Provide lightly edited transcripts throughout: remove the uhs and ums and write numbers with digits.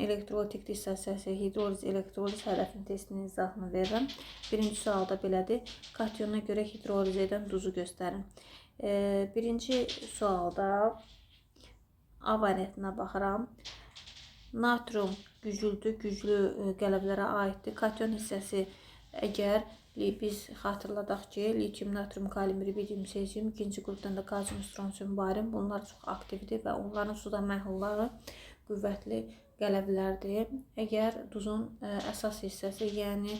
Elektrolitik dissosiasiya, hidroliz, elektroliz hədəfin testinin izahını verirəm. Birinci sualda belədir. Katyona görə hidroliz edən duzu göstərin. Birinci sualda A variantına baxıram. Natrium güclüdür, güclü qələvlərə aiddir. Katyon hissəsi əgər biz xatırladaq ki, litium, natrium, kalium, rubidium, sezium, ikinci qrupdan da kalsium, stronsium, barium bunlar çox aktivdir və onların suda məhlulları qüvvətli qələvlərdir. Əgər duzun əsas hissəsi, yəni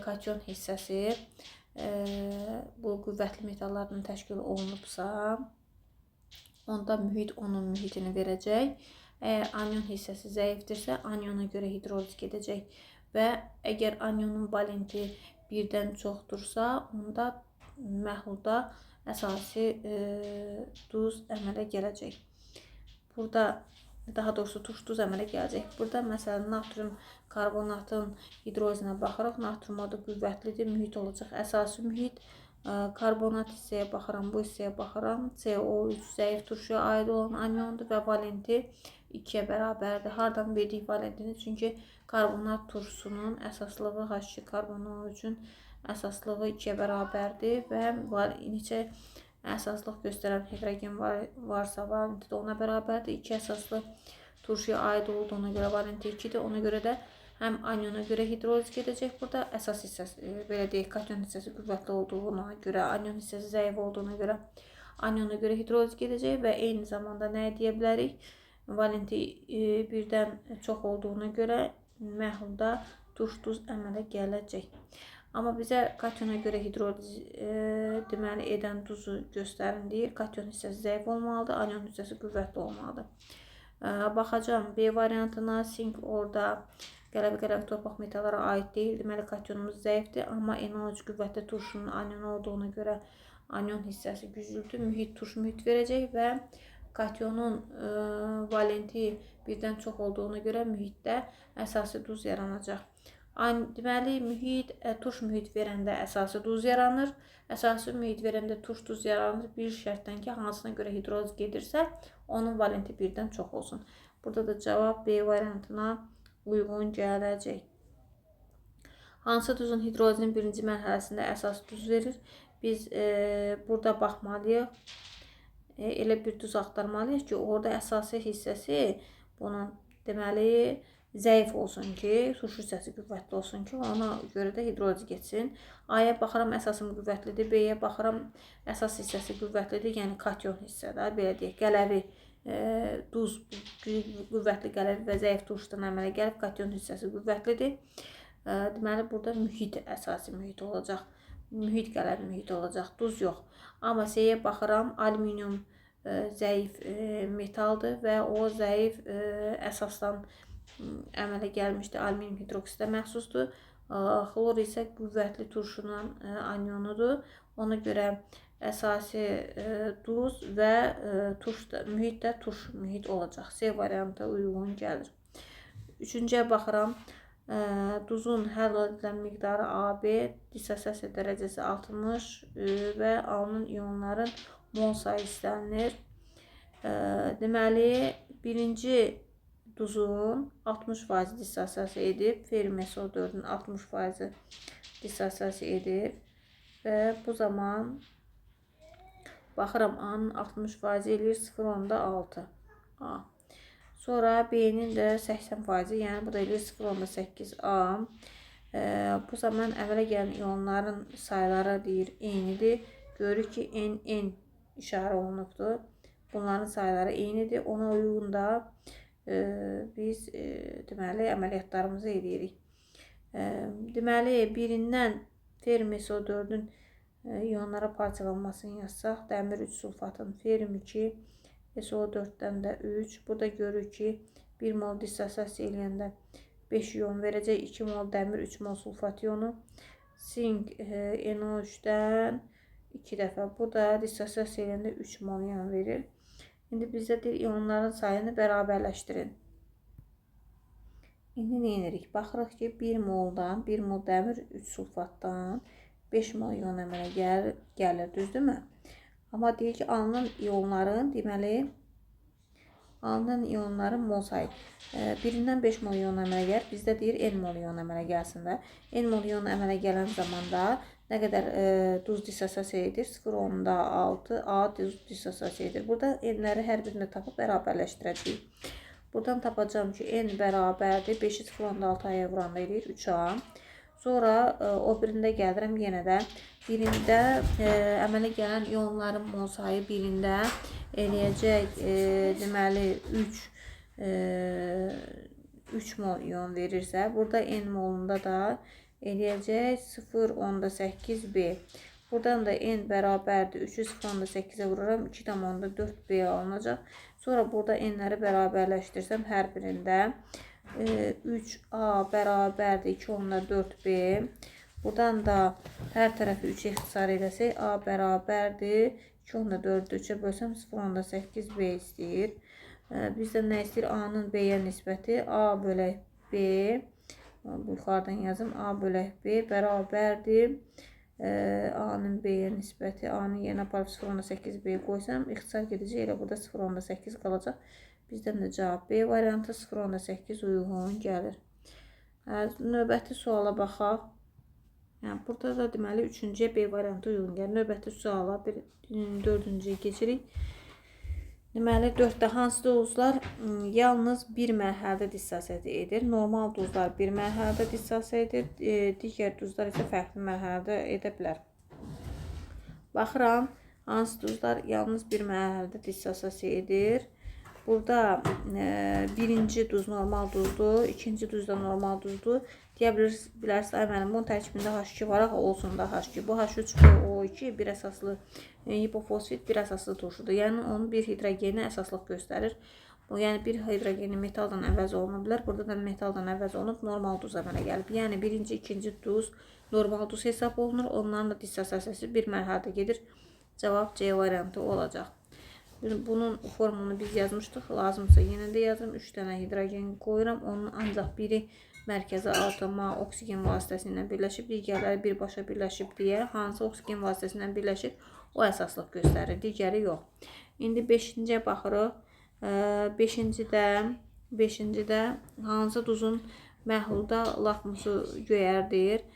katyon hissəsi bu qüvvətli metallardan təşkil olunubsa, onda mühit onun mühitini verəcək. Əgər anion hissəsi zəifdirsə, aniona görə hidroliz gedəcək və əgər anionun valenti birdən çoxdursa, onda məhlulda əsasi duz əmələ gələcək. Burada daha doğrusu turş duz əmələ gələcək. Burada məsələn natrium karbonatın hidrolizinə baxırıq. Natrium adı qüvvətlidir, mühit olacaq. Əsasi mühit. Karbonat hissəyə baxıram, bu hissəyə baxıram. CO3 zəif turşuya aid olan aniondur və valenti 2-yə bərabərdir. Hardan verdik valentini? Çünki karbonat turşusunun əsaslığı H2 karbonu üçün əsaslığı 2-yə bərabərdir və neçə əsaslıq göstərən hidrogen varsa valenti də ona bərabərdir. 2 əsaslı turşuya aid olduğuna görə valenti 2-dir. Ona görə də həm aniona görə hidroliz gedəcək burada. Əsas hissəsi, belə deyək, katyon hissəsi qüvvətli olduğuna görə, anion hissəsi zəif olduğuna görə aniona görə hidroliz gedəcək və eyni zamanda nə deyə bilərik? Valenti birdən çox olduğuna görə məhlulda turş duz əmələ gələcək. Amma bizə katyona görə hidroliz deməli edən duzu göstərin deyir. Katyon hissəsi zəif olmalıdır, anion hissəsi qüvvətli olmalıdır. Baxacağam B variantına. Sink orada qələvi torpaq metallara aid deyil. Deməli katyonumuz zəifdir, amma NO3 qüvvətli turşunun anionu olduğuna görə anion hissəsi güclüdür. Mühit turş mühit verəcək və katyonun valenti birdən çox olduğuna görə mühitdə əsasi duz yaranacaq. Deməli, mühit, turş mühit verəndə əsasi duz yaranır. Əsasi mühit verəndə turş duz yaranır. Bir şərtdən ki, hansına görə hidroliz gedirsə, onun valenti birdən çox olsun. Burada da cavab B variantına uyğun gələcək. Hansı duzun hidrolizin birinci mərhələsində əsas duz verir? Biz burada baxmalıyıq. Elə bir duz axtarmalıyıq ki, orada əsasi hissəsi bunun deməli zəif olsun ki, turşu hissəsi qüvvətli olsun ki, ona görə də hidroliz getsin. A-ya baxıram, əsasım qüvvətlidir. B-yə baxıram, əsas hissəsi qüvvətlidir, yəni katyon hissədə, belə deyək, qələvi duz qüvvətli qələvi və zəif turşudan əmələ gəlib, katyon hissəsi qüvvətlidir. Deməli, burada mühit əsasi mühit olacaq. Mühit qələvi mühit olacaq, duz yox. Amma C-yə baxıram, alüminium zəif metaldır və o zəif əsasdan əmələ gəlmişdir. Alüminium hidroksidə məxsusdur. Xlor isə qüvvətli turşunun anionudur. Ona görə əsasi duz və turş da, mühit də turş mühit olacaq. C variantı uyğun gəlir. Üçüncüyə baxıram. Duzun həll edilən miqdarı AB, dissosiasiya dərəcəsi 60 və alınan ionların mol sayı istənilir. Deməli, birinci duzun 60% dissosiasiya edib, ferrum SO4-ün 60% dissosiasiya edib və bu zaman baxıram A-nın 60% eləyir 0,6 A. Sonra B-nin də 80%, yəni bu da eləyir 0,8 A. Bu zaman əvvələ gələn ionların sayları deyir eynidir. Görürük ki, N, N işarə olunubdur. Bunların sayları eynidir. Ona uyğun da biz deməli əməliyyatlarımızı eləyirik. Deməli, birindən ferrum SO4-ün ionlara parçalanmasını yazsaq, dəmir 3 sulfatın ferrum 2 SO4-dən də 3. Burada görürük ki, 1 mol dissosiasiya eləyəndə 5 ion verəcək. 2 mol dəmir, 3 mol sulfat ionu. Sink NO3-dən 2 dəfə. Bu da dissosiasiya eləyəndə 3 mol ion verir. İndi bizə deyir ionların sayını bərabərləşdirin. İndi nə edirik? Baxırıq ki, 1 moldan, 1 mol dəmir 3 sulfatdan 5 mol ion əmələ gəlir, düzdürmü? Amma deyir ki, alınan ionların, deməli, Alınan ionların mol sayı. Birindən 5 mol ion əmələ gəlir. Bizdə deyir N mol ion əmələ gəlsin də. N mol ion əmələ gələn zamanda nə qədər duz dissosiasiya edir? 0,6 A duz dissosiasiya edir. Burada N-ləri hər birini tapıb bərabərləşdirəcəyik. Buradan tapacağım ki, N bərabərdir. 5-i 0,6 A-ya vuranda eləyir 3A. Sonra o birində gəlirəm yenə də. Birində əmələ gələn ionların mol sayı birində eləyəcək deməli 3 mol ion verirsə, burada N molunda da eləyəcək 0,8 B. Buradan da N bərabərdir 3-ü 0,8-ə vururam, 2,4 B alınacaq. Sonra burada N-ləri bərabərləşdirsəm hər birində 3A bərabərdir 2,4 B. Buradan da hər tərəfi 3 ixtisar eləsək A bərabərdir 2,4-ü 3-ə bölsəm 0,8 B istəyir. Bizdən nə istəyir? A-nın B-yə nisbəti A bölək B. Bu yuxarıdan yazım. A bölək B bərabərdir. A-nın B-yə nisbəti A-nın yerinə aparıb 0,8 B qoysam ixtisar gedəcək. Elə burada 0,8 qalacaq. Bizdən də cavab B variantı 0,8 uyğun gəlir. Növbəti suala baxaq. Yəni, burada da deməli 3-cüyə B variantı uyğun gəlir. Növbəti suala bir 4-cüyə keçirik. Deməli 4-də hansı duzlar yalnız bir mərhələdə dissosiasiya edir? Normal duzlar bir mərhələdə dissosiasiya edir, digər duzlar isə fərqli mərhələdə edə bilər. Baxıram, hansı duzlar yalnız bir mərhələdə dissosiasiya edir? Burada birinci duz normal duzdur, ikinci duz da normal duzdur. Deyə bilərsiniz, ay müəllim, bunun tərkibində H2 var, axı olsun da H2. Bu H3PO2 bir əsaslı hipofosfit bir əsaslı turşudur. Yəni onun bir hidrogeni əsaslıq göstərir. Bu, yəni bir hidrogeni metaldan əvəz oluna bilər. Burada da metaldan əvəz olunub normal duz əmələ gəlib. Yəni birinci, ikinci duz normal duz hesab olunur. Onların da dissosiasiyası bir mərhələdə gedir. Cavab C variantı olacaq. Bunun formulunu biz yazmışdıq. Lazımsa yenə də yazım. 3 dənə hidrogen qoyuram. Onun ancaq biri mərkəzi atoma oksigen vasitəsilə birləşib, digərləri birbaşa birləşib deyə hansı oksigen vasitəsilə birləşir, o əsaslıq göstərir, digəri yox. İndi 5-ciyə baxırıq. 5-cidə hansı duzun məhlulda lakmusu göyərdir?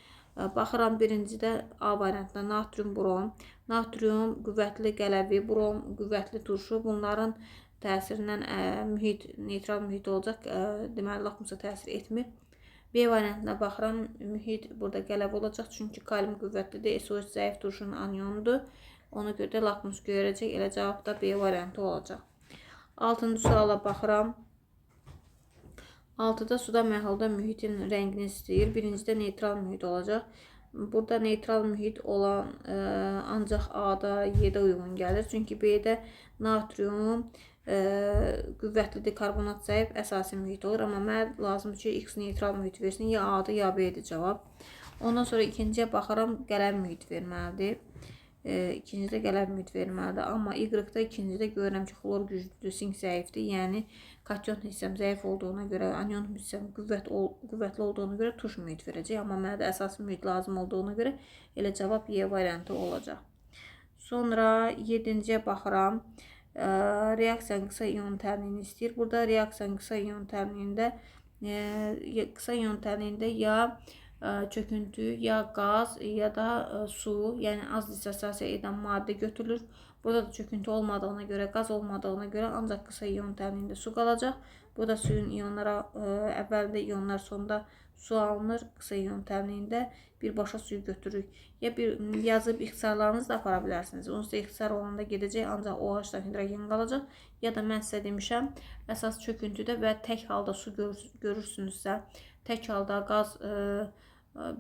Baxıram birincidə A variantına natrium brom. Natrium qüvvətli qələvi, brom qüvvətli turşu. Bunların təsirindən mühit, neytral mühit olacaq. Deməli lakmusa təsir etmir. B variantına baxıram, mühit burada qələvi olacaq. Çünki kalium qüvvətlidir, SO3 zəif turşunun anionudur. Ona görə də lakmus göyərəcək. Elə cavab da B variantı olacaq. 6-cı suala baxıram. 6-da suda məhlulda mühitin rəngini istəyir. Birincidə neytral mühit olacaq. Burada neytral mühit olan ancaq A-da, Y-də uyğun gəlir. Çünki B-də natrium qüvvətlidir, karbonat zəif, əsasi mühit olur. Amma mənə lazımdır ki, X neytral mühit versin. Ya A-dır, ya B-dir cavab. Ondan sonra ikinciyə baxaram, qələvi mühit verməlidir. İkincidə qələvi mühit verməlidir. Amma Y-da ikincidə görürəm ki, xlor güclüdür, sink zəifdir. Yəni kation hissəm zəif olduğuna görə, anion hissəm qüvvətli olduğuna görə turş mühit verəcək. Amma mənə də əsas mühit lazım olduğuna görə elə cavab Y variantı olacaq. Sonra 7-ciyə baxıram. Reaksiyanın qısa ion təhlilini istəyir. Burada reaksiyanın qısa ion təhlilində ya çöküntü, ya qaz, ya da su, yəni az dissosiasiya edən maddə götürülür. Burada da çöküntü olmadığına görə, qaz olmadığına görə ancaq qısa ion təhlilində su qalacaq. Burada suyun ionlara əvvəldə ionlar, sonda su alınır. Qısa ion təhlilində birbaşa suyu götürürük. Ya bir yazıb ixtisarlarınızı da apara bilərsiniz. Onsuz da ixtisar olanda gedəcək, ancaq OH-dan hidrogen qalacaq. Ya da mən sizə demişəm, əsas çöküntüdə və tək halda su görürsünüzsə, tək halda qaz,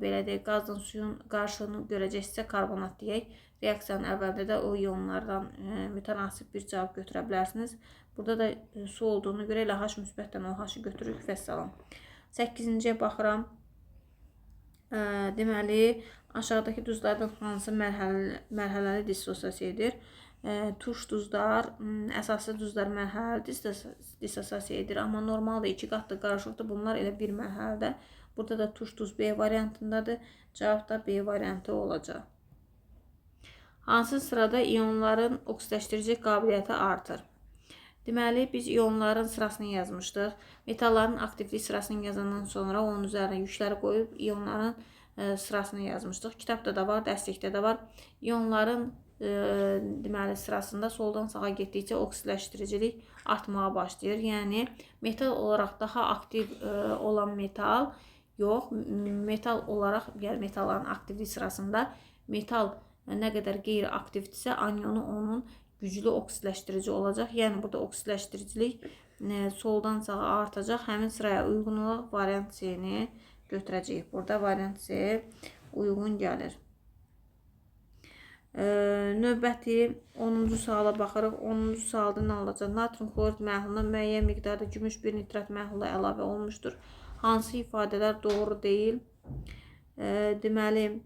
belə deyək, qazla suyun qarşılığını görəcəksinizsə, karbonat deyək. Reaksiyanın əvvəldə də o ionlardan mütənasib bir cavab götürə bilərsiniz. Burada da su olduğuna görə elə H müsbətdən OH-ı götürürük, vəssalam. 8-ciyə baxıram. Deməli, aşağıdakı duzlardan hansı mərhələli dissosiasiya edir? Turş duzlar, əsaslı duzlar mərhələli dissosiasiya edir. Amma normalda iki qatlı qarışıqdır. Bunlar elə bir mərhələdə. Burada da turş duz B variantındadır. Cavab da B variantı olacaq. Hansı sırada ionların oksidləşdirici qabiliyyəti artır? Deməli, biz ionların sırasını yazmışdıq. Metalların aktivlik sırasını yazandan sonra onun üzərinə yükləri qoyub ionların sırasını yazmışdıq. Kitabda da var, dərslikdə də var. İonların deməli sırasında soldan sağa getdikcə oksidləşdiricilik artmağa başlayır. Yəni metal olaraq daha aktiv olan metal yox, metal olaraq, yəni metalların aktivlik sırasında metal nə qədər qeyri-aktivdirsə, anyonu onun güclü oksidləşdirici olacaq. Yəni burada oksidləşdiricilik soldan sağa artacaq. Həmin sıraya uyğun olaraq variant C-ni götürəcəyik. Burada variant C uyğun gəlir. Növbəti 10-cu suala baxırıq. 10-cu sualda nə olacaq? Natrium xlorid məhluluna müəyyən miqdarda gümüş bir nitrat məhlulu əlavə olunmuşdur. Hansı ifadələr doğru deyil? Deməli,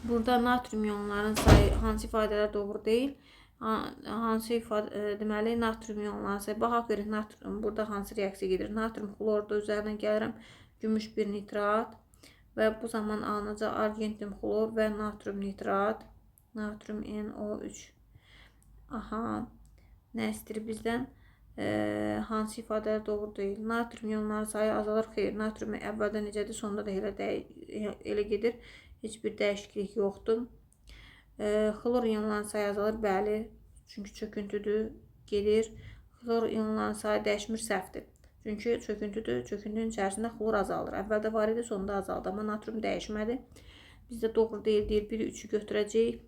burada natrium ionlarının sayı, hansı ifadələr doğru deyil? Hansı ifadə, deməli, natrium ionlarının sayı. Baxaq görək, natrium burada hansı reaksiya gedir? Natrium xlorda üzərinə gəlirəm, gümüş bir nitrat və bu zaman alınacaq argentum xlor və natrium nitrat, natrium NO3. Aha, nə istəyir bizdən? Hansı ifadələr doğru deyil? Natrium ionlarının sayı azalır. Xeyr, natrium əvvəldə necədir, sonda da elə gedir. Heç bir dəyişiklik yoxdur. Xlor ionlarının sayı azalır. Bəli, çünki çöküntüdür, gedir. Xlor ionlarının sayı dəyişmir, səhvdir. Çünki çöküntüdür, çöküntünün içərisində xlor azalır. Əvvəldə var idi, sonda azaldı. Amma natrium dəyişmədi. Bizdə doğru deyil, deyir. 1-i 3-ü götürəcəyik.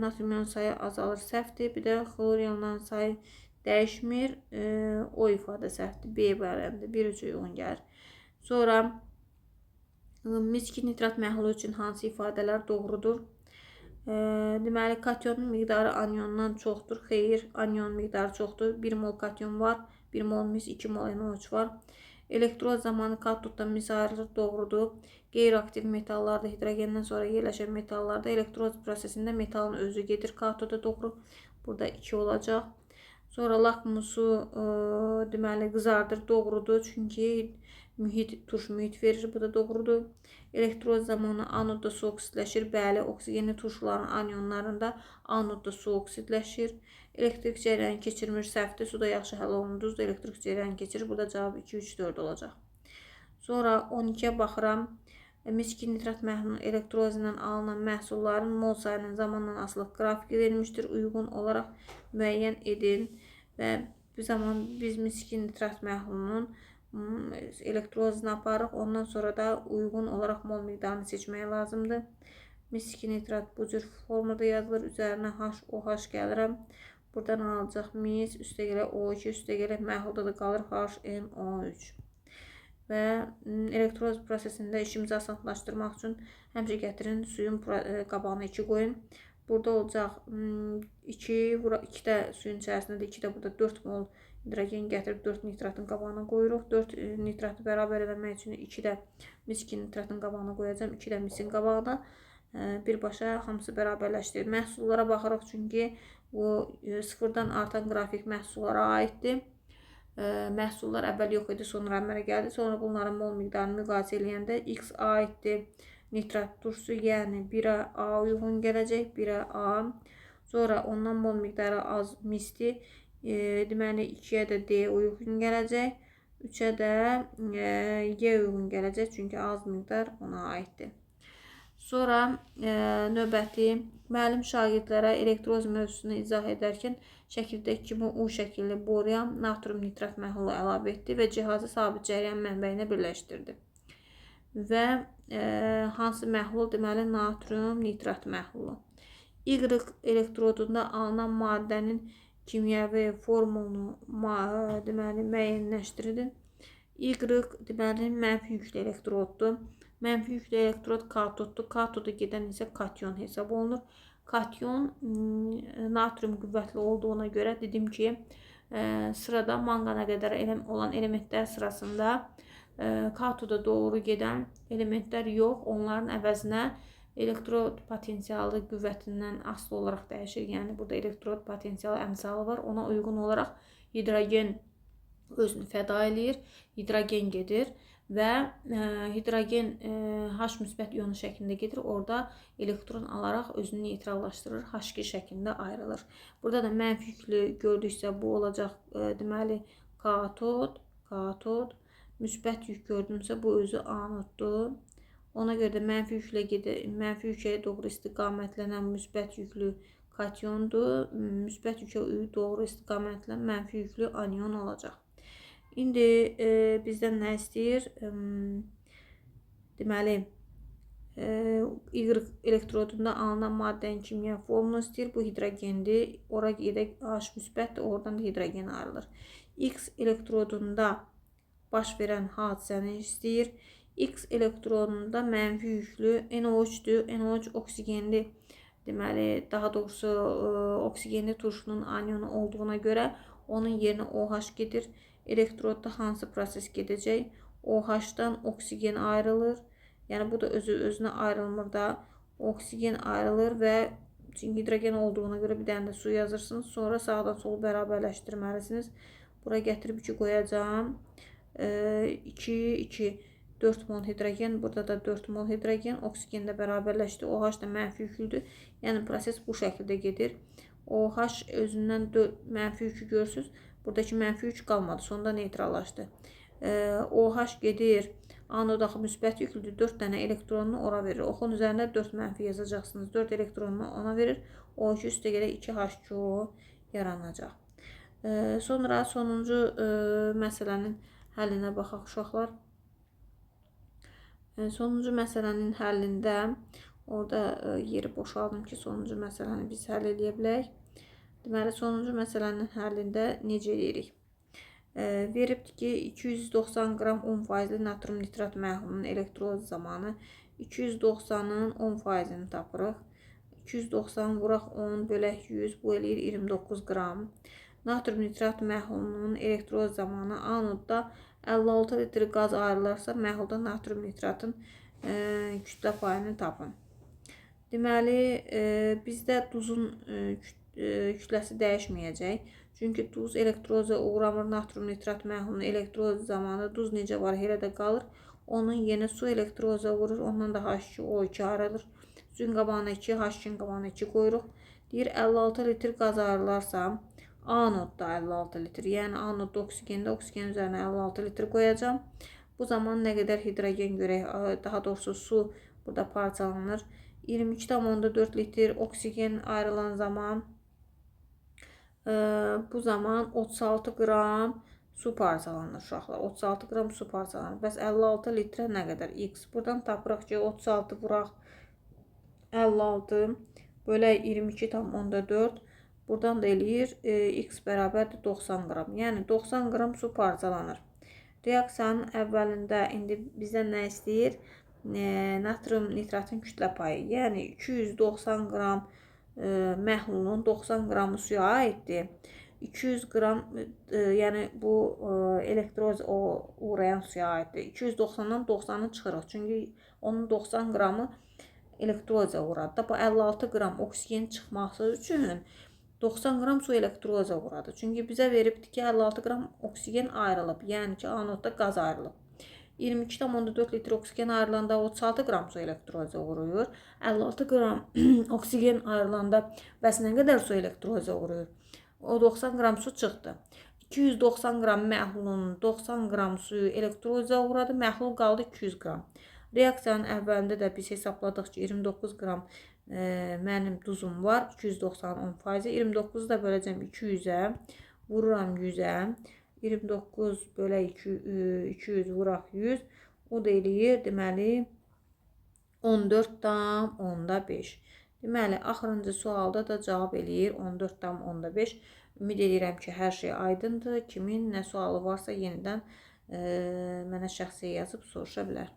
Natrium ionlarının sayı azalır, səhvdir. Bir də xlor ionlarının sayı dəyişmir. O ifadə səhvdir. B variantı 1-3 uyğun gəlir. Sonra miski nitrat məhlulu üçün hansı ifadələr doğrudur? Deməli, kationun miqdarı aniondan çoxdur. Xeyr, anion miqdarı çoxdur. 1 mol kation var, 1 mol mis, 2 mol NO3 var. Elektroliz zamanı katoddan mis ayrılır, doğrudur. Qeyri-aktiv metallarda, hidrogenden sonra yerləşən metallarda elektroliz prosesində metalın özü gedir katoda doğru. Burada 2 olacaq. Sonra lakmusu deməli qızardır, doğrudur. Çünki mühit, turş mühit verir, bu da doğrudur. Elektroliz zamanı anodda su oksidləşir. Bəli, oksigenli turşuların anionlarında anodda su oksidləşir. Elektrik cərəyanı keçirmir, səhvdir. Suda yaxşı həll olunur, duz da elektrik cərəyanı keçirir. Burada cavab 2, 3, 4 olacaq. Sonra 12-yə baxıram. Miski nitrat məhlulunun elektrolizindən alınan məhsulların mol sayının zamandan asılı qrafiki verilmişdir. Uyğun olaraq müəyyən edin və bu zaman biz miski nitrat məhlulunun elektrolizini aparırıq. Ondan sonra da uyğun olaraq mol miqdarını seçmək lazımdır. Miski nitrat bu cür formada yazılır. Üzərinə HOH gəlirəm. Buradan alacaq mis, üstə gələ O2, üstə gələ məhlulda da qalır HNO3. Və elektroliz prosesində işimizi asanlaşdırmaq üçün həmişə gətirin suyun qabağına 2 qoyun. Burada olacaq 2, 2 də suyun içərisində də 2 də burada 4 mol hidrogen gətirib 4 nitratın qabağına qoyuruq. 4 nitratı bərabər eləmək üçün 2 də miski nitratın qabağına qoyacağam, 2 də misin qabağına. Birbaşa hamısı bərabərləşdirir. Məhsullara baxırıq çünki bu sıfırdan artan qrafik məhsullara aiddir. Məhsullar əvvəl yox idi, sonra əmələ gəldi. Sonra bunların mol miqdarını müqayisə eləyəndə X aiddir nitrat turşusu, yəni 1-ə A uyğun gələcək, 1-ə A. Sonra ondan mol miqdarı az misdir. Deməli 2-yə də D uyğun gələcək, 3-ə də Y uyğun gələcək, çünki az miqdar ona aiddir. Sonra növbəti müəllim şagirdlərə elektroliz mövzusunu izah edərkən şəkildəki kimi U şəkilli boruya natrium nitrat məhlulu əlavə etdi və cihazı sabit cəryan mənbəyinə birləşdirdi. Və hansı məhlul? Deməli, natrium nitrat məhlulu. Y elektrodunda alınan maddənin kimyəvi formulunu deməli müəyyənləşdirin. Y deməli mənfi yüklü elektroddur. Mənfi yüklü elektrod katoddur. Katoda gedən isə kation hesab olunur. Kation natrium qüvvətli olduğuna görə dedim ki, sırada mangana qədər olan elementlər sırasında katoda doğru gedən elementlər yox, onların əvəzinə elektrod potensialı qüvvətindən asılı olaraq dəyişir. Yəni burada elektrod potensialı əmsalı var. Ona uyğun olaraq hidrogen özünü fəda eləyir, hidrogen gedir Və hidrogen H müsbət ionu şəklində gedir. Orada elektron alaraq özünü neytrallaşdırır. H2 şəklində ayrılır. Burada da mənfi yüklü gördüksə bu olacaq deməli katod, katod. Müsbət yük gördümsə bu özü anoddur. Ona görə də mənfi yüklə gedir, mənfi yükə doğru istiqamətlənən müsbət yüklü kationdur. Müsbət yükə doğru istiqamətlənən mənfi yüklü anion olacaq. İndi bizdən nə istəyir? Deməli, Y elektrodunda alınan maddənin kimya formulunu istəyir. Bu hidrogendir. Ora gedək H müsbətdir, oradan da hidrogen ayrılır. X elektrodunda baş verən hadisəni istəyir. X elektrodunda mənfi yüklü NO3-dür. NO3 oksigenli, deməli, daha doğrusu oksigenli turşunun anionu olduğuna görə onun yerinə OH gedir. Elektrodda hansı proses gedəcək? OH-dan oksigen ayrılır. Yəni bu da özü özünə ayrılmır da. Oksigen ayrılır və çünki hidrogen olduğuna görə bir dənə də su yazırsınız. Sonra sağdan solu bərabərləşdirməlisiniz. Bura gətirib 2 qoyacağam. 2, 2, 4 mol hidrogen. Burada da 4 mol hidrogen. Oksigen də bərabərləşdi. OH da mənfi yüklüdür. Yəni proses bu şəkildə gedir. OH özündən mənfi yükü görürsünüz. Buradakı mənfi yük qalmadı. Sonda neytrallaşdı. OH gedir. Anodakı müsbət yüklüdür. 4 dənə elektronunu ora verir. Oxun üzərində 4 mənfi yazacaqsınız. 4 elektronunu ona verir. O2 üstə gələk 2H2O yaranacaq. Sonra sonuncu məsələnin həllinə baxaq uşaqlar. Sonuncu məsələnin həllində orada yeri boşaldım ki, sonuncu məsələni biz həll eləyə bilək. Deməli, sonuncu məsələnin həllində necə eləyirik? Veribdir ki, 290 qram 10%li natrium nitrat məhlulunun elektroliz zamanı 290-ın 10%-ni tapırıq. 290 vuraq 10 bölək 100, bu eləyir 29 qram. Natrium nitrat məhlulunun elektroliz zamanı anodda 56 litr qaz ayrılarsa, məhlulda natrium nitratın kütlə payını tapın. Deməli, bizdə duzun kütləsi dəyişməyəcək. Çünki duz elektrozə uğramır. Natrium nitrat məhlulunun elektroliz zamanı duz necə var, elə də qalır. Onun yerinə su elektrozə vurur. Ondan da H2O2 ayrılır. Suyun qabağına 2, H2-nin qabağına 2 qoyuruq. Deyir 56 litr qaz ayrılarsa, anodda 56 litr. Yəni anodda oksigende, oksigen üzərinə 56 litr qoyacağam. Bu zaman nə qədər hidrogen görək, daha doğrusu su burada parçalanır. 22,4 litr oksigen ayrılan zaman bu zaman 36 qram su parçalanır uşaqlar. 36 qram su parçalanır. Bəs 56 litrə nə qədər? X. Buradan tapırıq ki, 36 vuraq 56 bölək 22,4. Buradan da eləyir X bərabərdir 90 qram. Yəni 90 qram su parçalanır. Reaksiyanın əvvəlində indi bizdən nə istəyir? Natrium nitratın kütlə payı. Yəni 290 qram məhlulun 90 qramı suya aiddir. 200 qram, yəni bu elektroz uğrayan suya aiddir. 290-dan 90-ı çıxırıq. Çünki onun 90 qramı elektrozə uğradı. Bu 56 qram oksigen çıxması üçün 90 qram su elektrozə uğradı. Çünki bizə veribdir ki, 56 qram oksigen ayrılıb. Yəni ki, anodda qaz ayrılıb. 22,4 litr oksigen ayrılanda 36 qram su elektrozə uğrayır. 56 qram oksigen ayrılanda bəs nə qədər su elektrozə uğrayır? O 90 qram su çıxdı. 290 qram məhlulun 90 qram suyu elektrozə uğradı. Məhlul qaldı 200 qram. Reaksiyanın əvvəlində də biz hesabladıq ki, 29 qram mənim duzum var. 290-ın 10%. 29-u da böləcəm 200-ə. Vururam 100-ə. 29 bölək 200 vuraq 100. O da eləyir, deməli, 14,5. Deməli, axırıncı sualda da cavab eləyir 14,5. Ümid edirəm ki, hər şey aydındır. Kimin nə sualı varsa yenidən mənə şəxsi yazıb soruşa bilər.